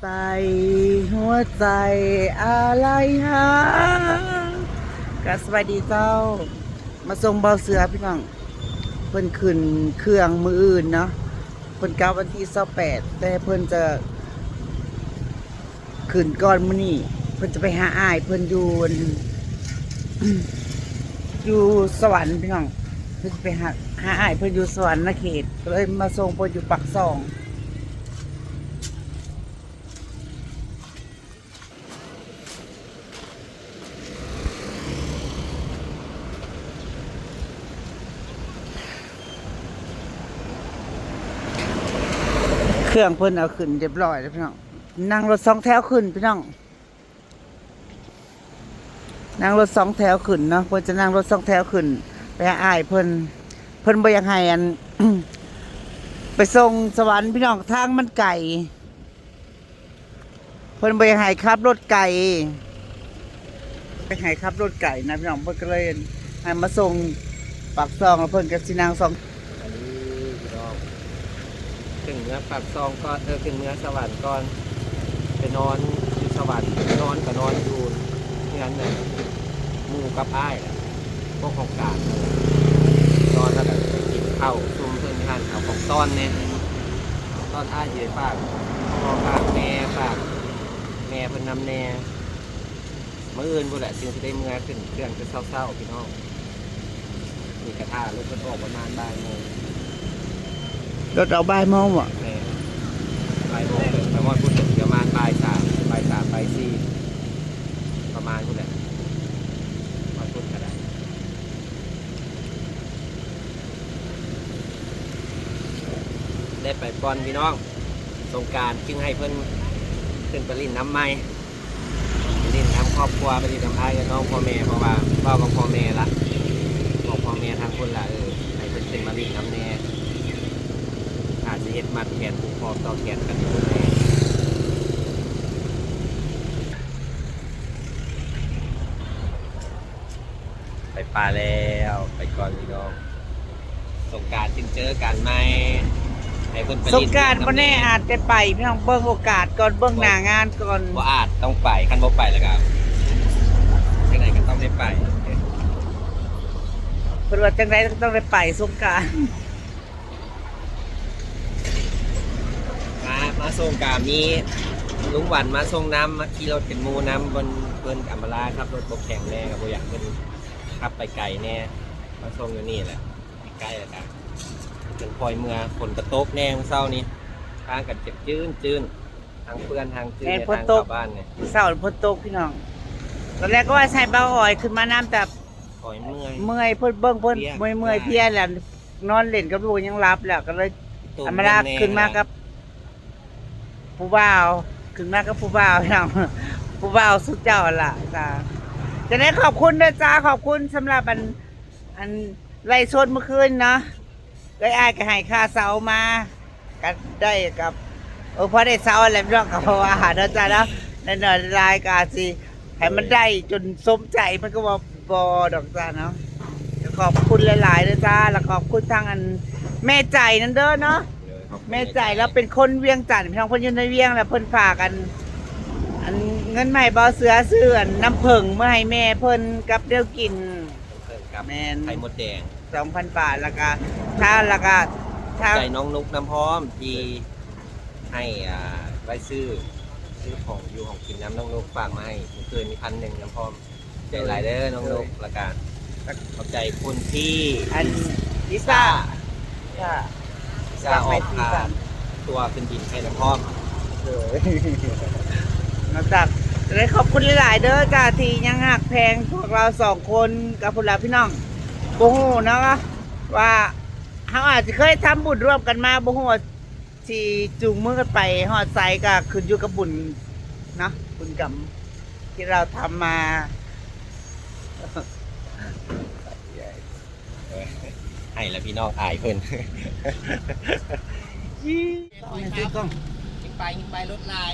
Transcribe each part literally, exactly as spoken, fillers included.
ใส่หัวใจอะไรหา ก็สวัสดีเจ้า มาส่งเบาเสือพี่น้อง เพิ่นขึ้นเครื่องมื้ออื่นเนาะ เพิ่นกลับวันที่ซาวแปด แต่เพิ่นจะขึ้นก่อนมื้อนี้ เพิ่นจะไปหาอ้ายเพิ่นอยู่ อยู่สวรรค์พี่น้อง เพิ่นจะไปหา หาอ้ายเพิ่นอยู่สวรรค์นเขต ก็เลยมาส่งเพิ่นอยู่ปากซอง เครื่องเพิ่นเอาขึ้นเรียบร้อยแล้วพี่น้อง นั่งรถสองแถวขึ้นพี่น้อง นั่งรถสองแถวขึ้นเนาะ เพิ่นจะนั่งรถสองแถวขึ้น ไปหาอ้ายเพิ่น เพิ่นบ่อยากให้อัน ไปส่งสวรรค์พี่น้อง ทางมันไกล เพิ่นบ่อยากให้ขับรถไกล ไปให้ขับรถไกลนะพี่น้อง เพิ่นก็เลยให้มาส่งปากซอง แล้วเพิ่นก็สินั่งสอง อันนี้พี่น้อง ถึงเมืองปากซองก่อน เออ ถึงเมืองสวรรค์ก่อน ไปนอนอยู่สวรรค์ นอนก็นอนอยู่เฮือนน่ะ หมู่กับอ้ายน่ะ พวกของกลางนั่นแหละ นอนแล้วก็ไปกินข้าวซุมเพิ่นอยู่หั่น เอาของต้อนแหน่ ของต้อนอ้ายสิไปฝากพ่อฝากแม่ ฝากแม่เพิ่นนำแหน่ มื้ออื่นพุ้นแหละ จึงสิได้เมือขึ้นเครื่องแต่เช้าๆ พี่น้อง นี่กะถ่ารถเพิ่นออกประมาณบ่ายโมง รถออกบ่ายโมงบ่ แม่น บ่ายโมง ไปฮอดพุ้นก็สิประมาณบ่ายสาม บ่ายสาม บ่ายสี่ ประมาณพุ้นแหละ ฮอดพุ้นก็ได้ ได้ไปก่อนพี่น้อง สงกรานต์จึงให้เพิ่นขึ้นไปเล่นน้ำใหม่ ไปเล่นนำครอบครัว ไปเล่นนำอ้ายกับน้องพ่อแม่ เพราะว่าเว้ากับพ่อแม่ละ บอกพ่อแม่ทางพุ้นละ เออ ให้เพิ่นขึ้นมาเล่นนำแหน่ อาจสิเฮ็ดมัดแขนผูกคอต่อแขนกันอยู่แหน่ ไปป่าแล้ว ไปก่อนพี่น้อง สงกรานต์จึงเจอกันใหม่ ให้เพิ่นไป สงกรานต์ เล่นน้ำ บ่แน่ อาจได้ไปพี่น้อง เบิ่งโอกาสก่อน เบิ่งหน้างานก่อน บ่อาจต้องไป คันบ่ไปแล้วก็จังใดก็ต้องได้ไป เพิ่นว่าจังใดก็ต้องได้ไปสงกรานต์ มา มาส่งกะมีลุงหวันมาส่งนำ มาขี่รถเป็นหมู่นำ เพิ่น เพิ่นอำมาลาขับรถบ่แข็งแน่ ก็บ่อยากเพิ่นขับไปไกลแน่ มาส่งอยู่นี่แหละ ใกล้ๆ แล้วกะเพิ่นค่อยเมือ ฝนก็ตกแน่มื้อเช้านี้ ทางก็เจ็บจื้นๆ ทางเปื้อนทางจื้น แม่น ใน ฝน ทาง ตก เข้าบ้านเนี่ย มื้อเช้าฝนตกพี่น้อง ตอนแรกก็ว่าสิให้เบาออยขึ้นมานำ แต่ ออยเมื่อย เมื่อย เพิ่นเบิ่งเพิ่น เวียก เมื่อยๆ งาน เพลียแล้ว นอนเล่นกับลูกยังหลับแล้ว ก็เลย ตุ่ม อำมาลา แน่ ขึ้นมา แล้ว กับผู้บ่าว ขึ้นมากับผู้บ่าวพี่น้อง ผู้บ่าวสุดเจ้าหั่นล่ะจ้า จะได้ขอบคุณนะจ้า ขอบคุณสำหรับอัน อันไลฟ์สดเมื่อคืนเนาะ เอ้ยอ้ายก็ให้ค่าเซามา ก็ได้กับ เออ พอได้เซาอะไรพี่น้องก็เพราะว่าเนาะจ้าเนาะ น้อยๆหลายๆก็อาจสิ ให้มันได้จนสมใจ มันก็บ่ บ่ดอกจ้าเนาะ ขอบคุณหลายๆเด้อจ้า แล้วขอบคุณทางอันแม่ใจนั่นเด้อเนาะ เออ ขอบคุณ แม่ใจ แม่ใจ แล้วเป็นคนเวียงจันทน์พี่น้อง เพิ่นอยู่ในเวียง แล้วเพิ่นฝากอัน อันเงินมาให้เบาเสือซื้ออันน้ำผึ้งมาให้แม่เพิ่นกับแนวกิน เพิ่นกับ แม่น ไข่มดแดง สองพันบาท แล้วก็ถ้า แล้วก็ ขอบใจน้องนุกน้ำหอมที่ให้ อ่า ไว้ซื้อ ซื้อของอยู่ของกินนำ น้องนุกฝากมาให้เมื่อคืนนี้พันหนึ่ง น้ำหอม ใจหลายเด้อน้องนุก แล้วก็ขอบใจคุณพี่ อัน ลิซ่า ค่ะ ลิซ่า ฝาก ออก ไมตรี พา กัน ตัวขึ้นบินให้น้ำหอม เออ นอกจากจะได้ขอบคุณหลายๆเด้อจ้า ที่ยังฮักแพงพวกเราสองคนกับพวกเราพี่น้อง บ่ฮู้เนาะว่า เฮาอาจจะเคยทำบุญร่วมกันมา บ่ฮู้ว่าสิจูงมือกันไปฮอดไส ก็ขึ้นอยู่กับบุญเนาะ บุญกรรมที่เราทำมา ให้แล้วพี่น้องอายเพิ่น ต้องให้ซื้อกล้อง หิ้วไป หิ้วไป รถหลาย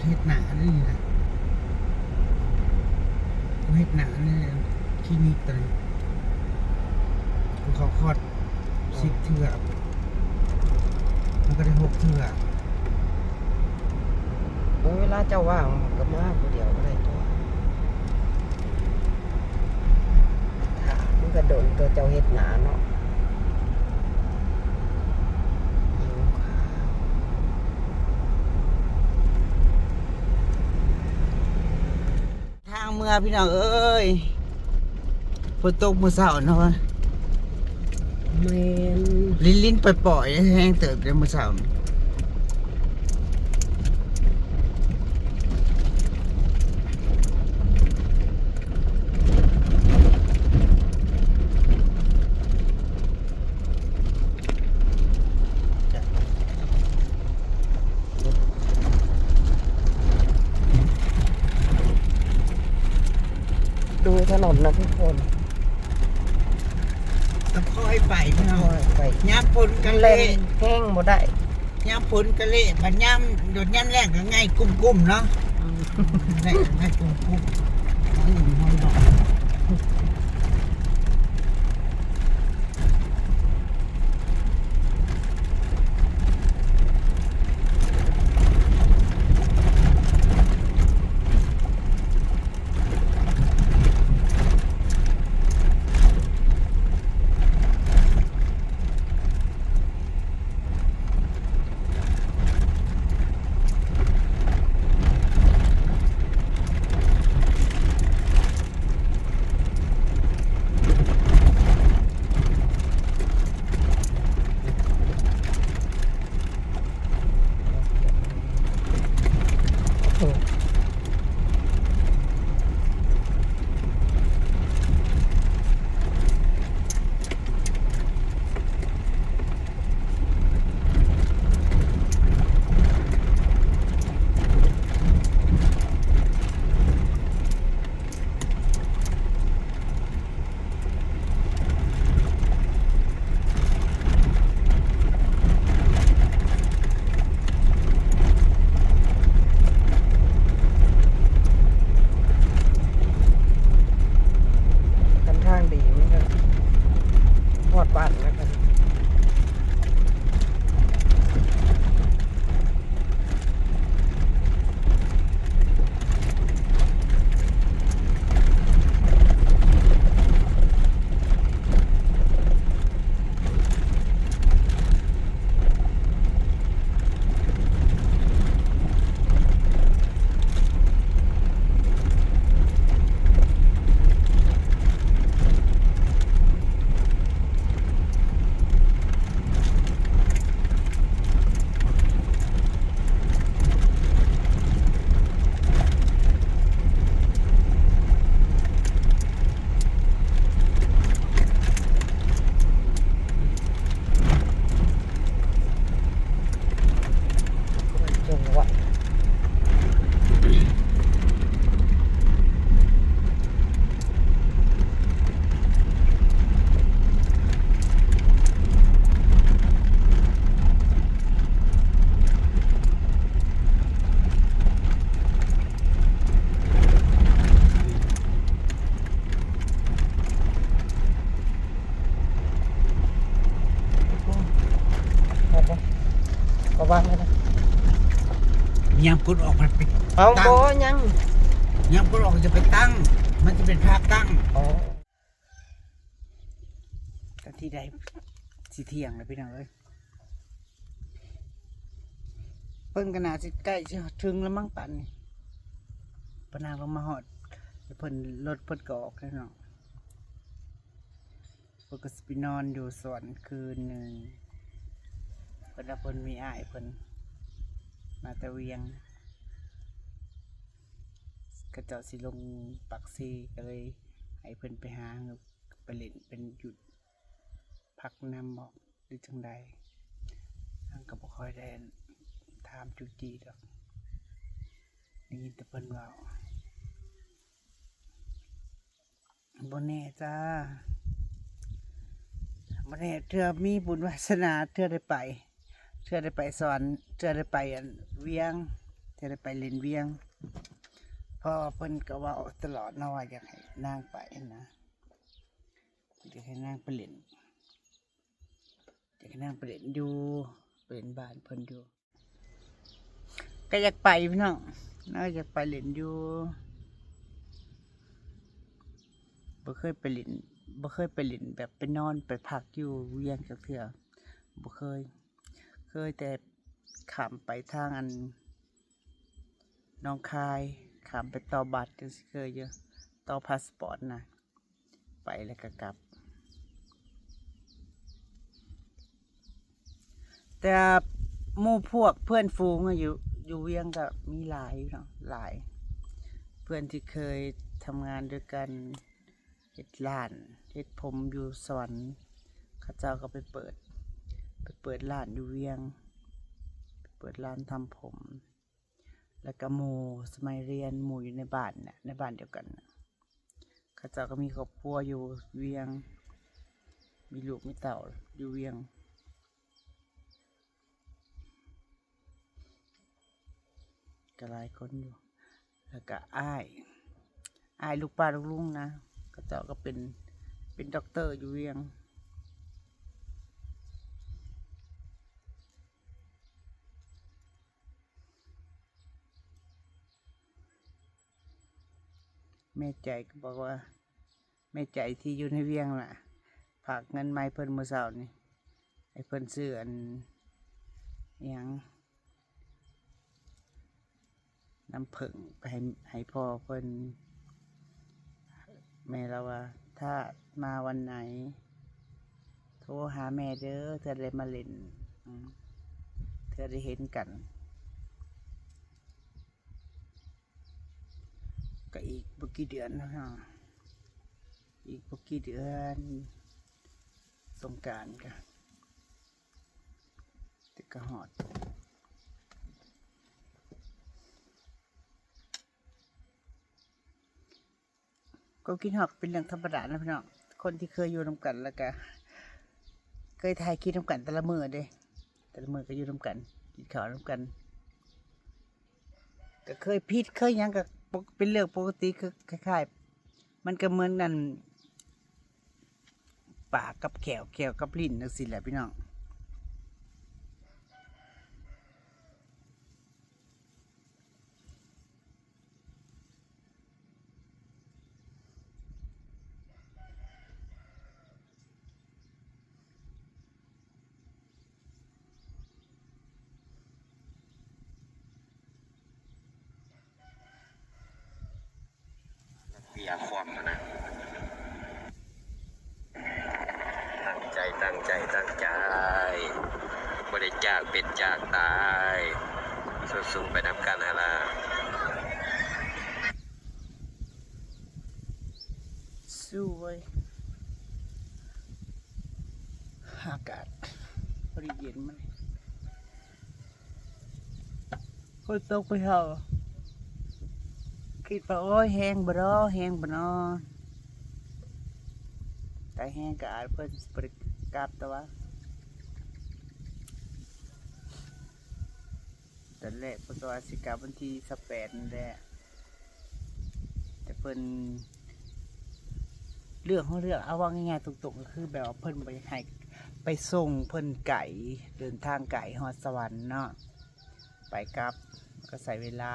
เฮ็ดหน้านี่นะ กูเฮ็ดหน้านี่คลินิกตัวนี้ กูเข้าคอร์สสิบเทื่อ มันก็ได้หกเทื่อ โอ้ย เวลาเจ้าว่างก็มาผู้เดียวก็ได้ตัว ถ้ามันก็โดนตัวเจ้าเฮ็ดหน้าเนาะ หิวข้าว ทางเมือพี่น้องเอ้ย ฝนตกมื้อเช้าเนาะ แม่น ลินๆ ปล่อยๆ แฮงเติบเด้มื้อเช้า ดูถนนนะทุกคน ต้องค่อยไปพี่น้อง ค่อยไป ยามฝนก็เละ แฮงบ่ได้ ยามฝนก็เละ บัดยาม โดดยามแล้งก็ง่ายกุ้มๆ เนาะ อืม ง่าย ง่ายกุ้มๆ เอาหนึ่งห้อยดอก กันทางดีมันก็ฮอดบ้านแล้วกัน จังหวัด เอาปะ เอาวางไว้นะ ยามคนออกมันไป เอา ตั้ง บ่ยัง ยามคนออกจะไปตั้ง มันจะเป็นภาพตั้ง อ๋อ ตอนที่ได้สิเที่ยงแล้วพี่น้องเอ้ย เพิ่นก็น่าสิใกล้สิถึงแล้วมั้งป่านนี้ ปะนางลงมาฮอด เพิ่น รถเพิ่นก็ออกแล้วเนาะ เพิ่นก็สิไปนอนอยู่สวนคืนหนึ่ง เพิ่นว่าเพิ่นมีอ้ายเพิ่นมาแต่เวียง เขาเจ้าสิลงปากเซ ก็เลยให้เพิ่นไปหา ไปเล่น เป็นหยุดพักนำบ่ หรือจั่งใด เฮาก็บ่ค่อยได้ถามจุจีดอก ได้ยินแต่เพิ่นเว้า บ่แน่จ้า บ่แน่ เทื่อมีบุญวาสนา เทื่อได้ไป เทื่อได้ไปสอน เทื่อได้ไปอันเวียง จะได้ไปเล่นเวียง เพราะเพิ่นก็เว้าตลอดเนาะว่าอยากให้นางไปนะ อยากให้นางไปเล่น อยากให้นางไปเล่นอยู่ ไปเล่นบ้านเพิ่นอยู่ ก็อยากไปพี่น้อง นางก็อยากไปเล่นอยู่ บ่เคยไปเล่น บ่เคยไปเล่นแบบไปนอนไปพักอยู่เวียงจักเทื่อ บ่เคย เคยแต่ข้ามไปทางอันหนองคาย ข้ามไปต่อบัสจั่งซี้เคยอยู่ ต่อพาสปอร์ตนะ ไปแล้วก็กลับ แต่หมู่พวกเพื่อนฝูงอะอยู่ อยู่เวียงก็มีหลายอยู่เนาะ หลาย เพื่อนที่เคยทำงานด้วยกัน เฮ็ดร้าน เฮ็ดผมอยู่สวรรค์ เขาเจ้าก็ไปเปิด ไปเปิดร้านอยู่เวียง ไปเปิดร้านทำผม แล้วก็หมู่สมัยเรียน หมู่อยู่ในบ้านน่ะ ในบ้านเดียวกันน่ะ เขาเจ้าก็มีครอบครัวอยู่เวียง มีลูกมีเต้าอยู่เวียง ก็หลายคนอยู่ แล้วก็อ้าย อ้ายลูกป้าลูกลุงนะ เขาเจ้าก็เป็น เป็นด็อกเตอร์อยู่เวียง แม่ใจก็บอกว่า แม่ใจที่อยู่ในเวียงน่ะ ฝากเงินมาให้เพิ่นมื้อเช้านี่ ให้เพิ่นซื้ออัน อิหยัง น้ำผึ้งไปให้ ให้พ่อเพิ่น แม่ลาวว่า ถ้ามาวันไหน โทรหาแม่เด้อ เทื่อได้มาเล่น อืม เทื่อได้เห็นกัน ก็อีกบ่กี่เดือนแล้วเนาะ อีกบ่กี่เดือน สงกรานต์ก็ แต่ก็ฮอด ก็คิดฮอดเป็นเรื่องธรรมดานะพี่น้อง คนที่เคยอยู่นำกัน แล้วก็ เคยถ่ายคลิปนำกันแต่ละมื้อเด้ แต่ละมื้อก็อยู่นำกัน กินข้าวนำกัน ก็เคยผิดเคยหยังก็ปก- เป็นเรื่องปกติ คือคล้ายๆ มันก็เหมือนนั่น ปากกับแข้ว แข้วกับลิ้นจั่งซี้แหละพี่น้อง เบียร์คว่ำนะ ตั้งใจ ตั้งใจ ตั้งใจ บ่ได้จากเป็นจากตาย สู้ๆไปนำกันหั่นล่ะ สวย อากาศพอดีเย็นมัน ฝนตกไปเฮา คิดว่า โอ้ย แฮงบ่ดอ แฮงบ่นอ แต่แฮงก็อาจเพิ่นสิบ่ได้กลับ แต่ว่า ตอนแรกเพิ่นก็ว่าสิกลับวันที่สิบแปดนั่นแหละ แต่เพิ่น เรื่องของเรื่อง เอาเว้าง่ายๆ ตรงๆ ก็คือแบบว่าเพิ่นบ่อยากให้ไปส่งเพิ่นไกล เดินทางไกลฮอดสวรรค์เนาะ ไปกลับก็ใช้เวลา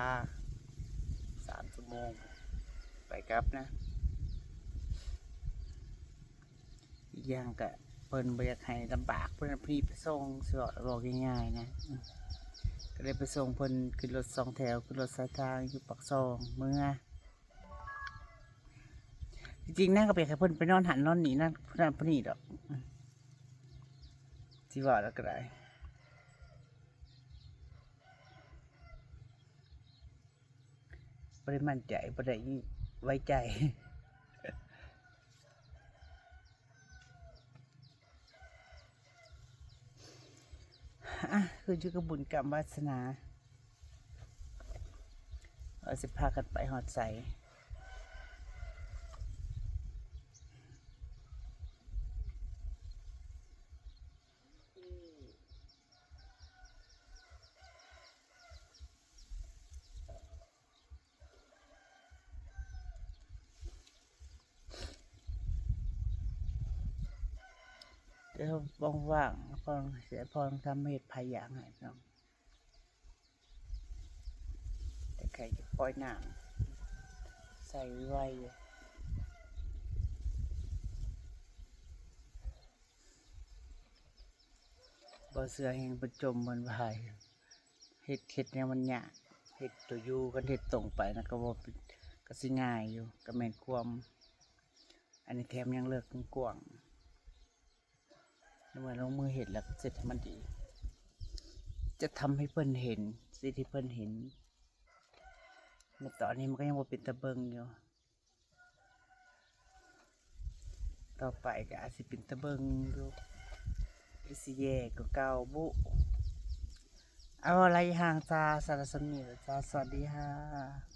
สามชั่วโมง ไปกลับนะ อีกอย่างก็เพิ่นบ่อยากให้ลำบาก เพิ่นเอาพี่ไปส่ง สิเว้า เว้าง่ายๆ นะ อืม ก็เลยไปส่งเพิ่นขึ้นรถสองแถว ขึ้นรถสายทางอยู่ปากซองเมือ จริงๆ นางก็บ่อยากให้เพิ่นไปนอนหั้นนอนนี่นะ ผู้นั้นผู้นี้ดอก อืม สิเว้าแล้วก็ได้ บ่ได้มั่นใจ บ่ได้ไว้ใจ อ่ะ ขึ้นอยู่กับบุญกรรมวาสนา ว่าสิพากันไปฮอดไส อืม เดี๋ยวว่างๆพรเสียพรทำเห็ดพายางให้พี่น้อง แต่ใครจะปล่อยน้ำใส่ไว้อยู่ บ่เชื่อแห่งประจมบนวาย เฮ็ด เฮ็ดแนวมันยาก เฮ็ดตัวอยู่ คันเฮ็ดตรงไปนะก็บ่เป็น ก็สิง่ายอยู่ ก็แม่นความ อันนี้แถมยังเลิกกว้างๆ เมื่อลงมือเฮ็ดแล้วก็เฮ็ดให้มันดี จะทำให้เพิ่นเห็น สิ่งที่เพิ่นเห็น ในตอนนี้มันก็ยังบ่เป็นตาเบิ่งอยู่ ต่อไปก็อาจสิเป็นตาเบิ่งอยู่ หรือสิแย่กว่าเก่าบุ เอาอะไรห่างจ้า สารสำนีละจ้า สวัสดีค่ะ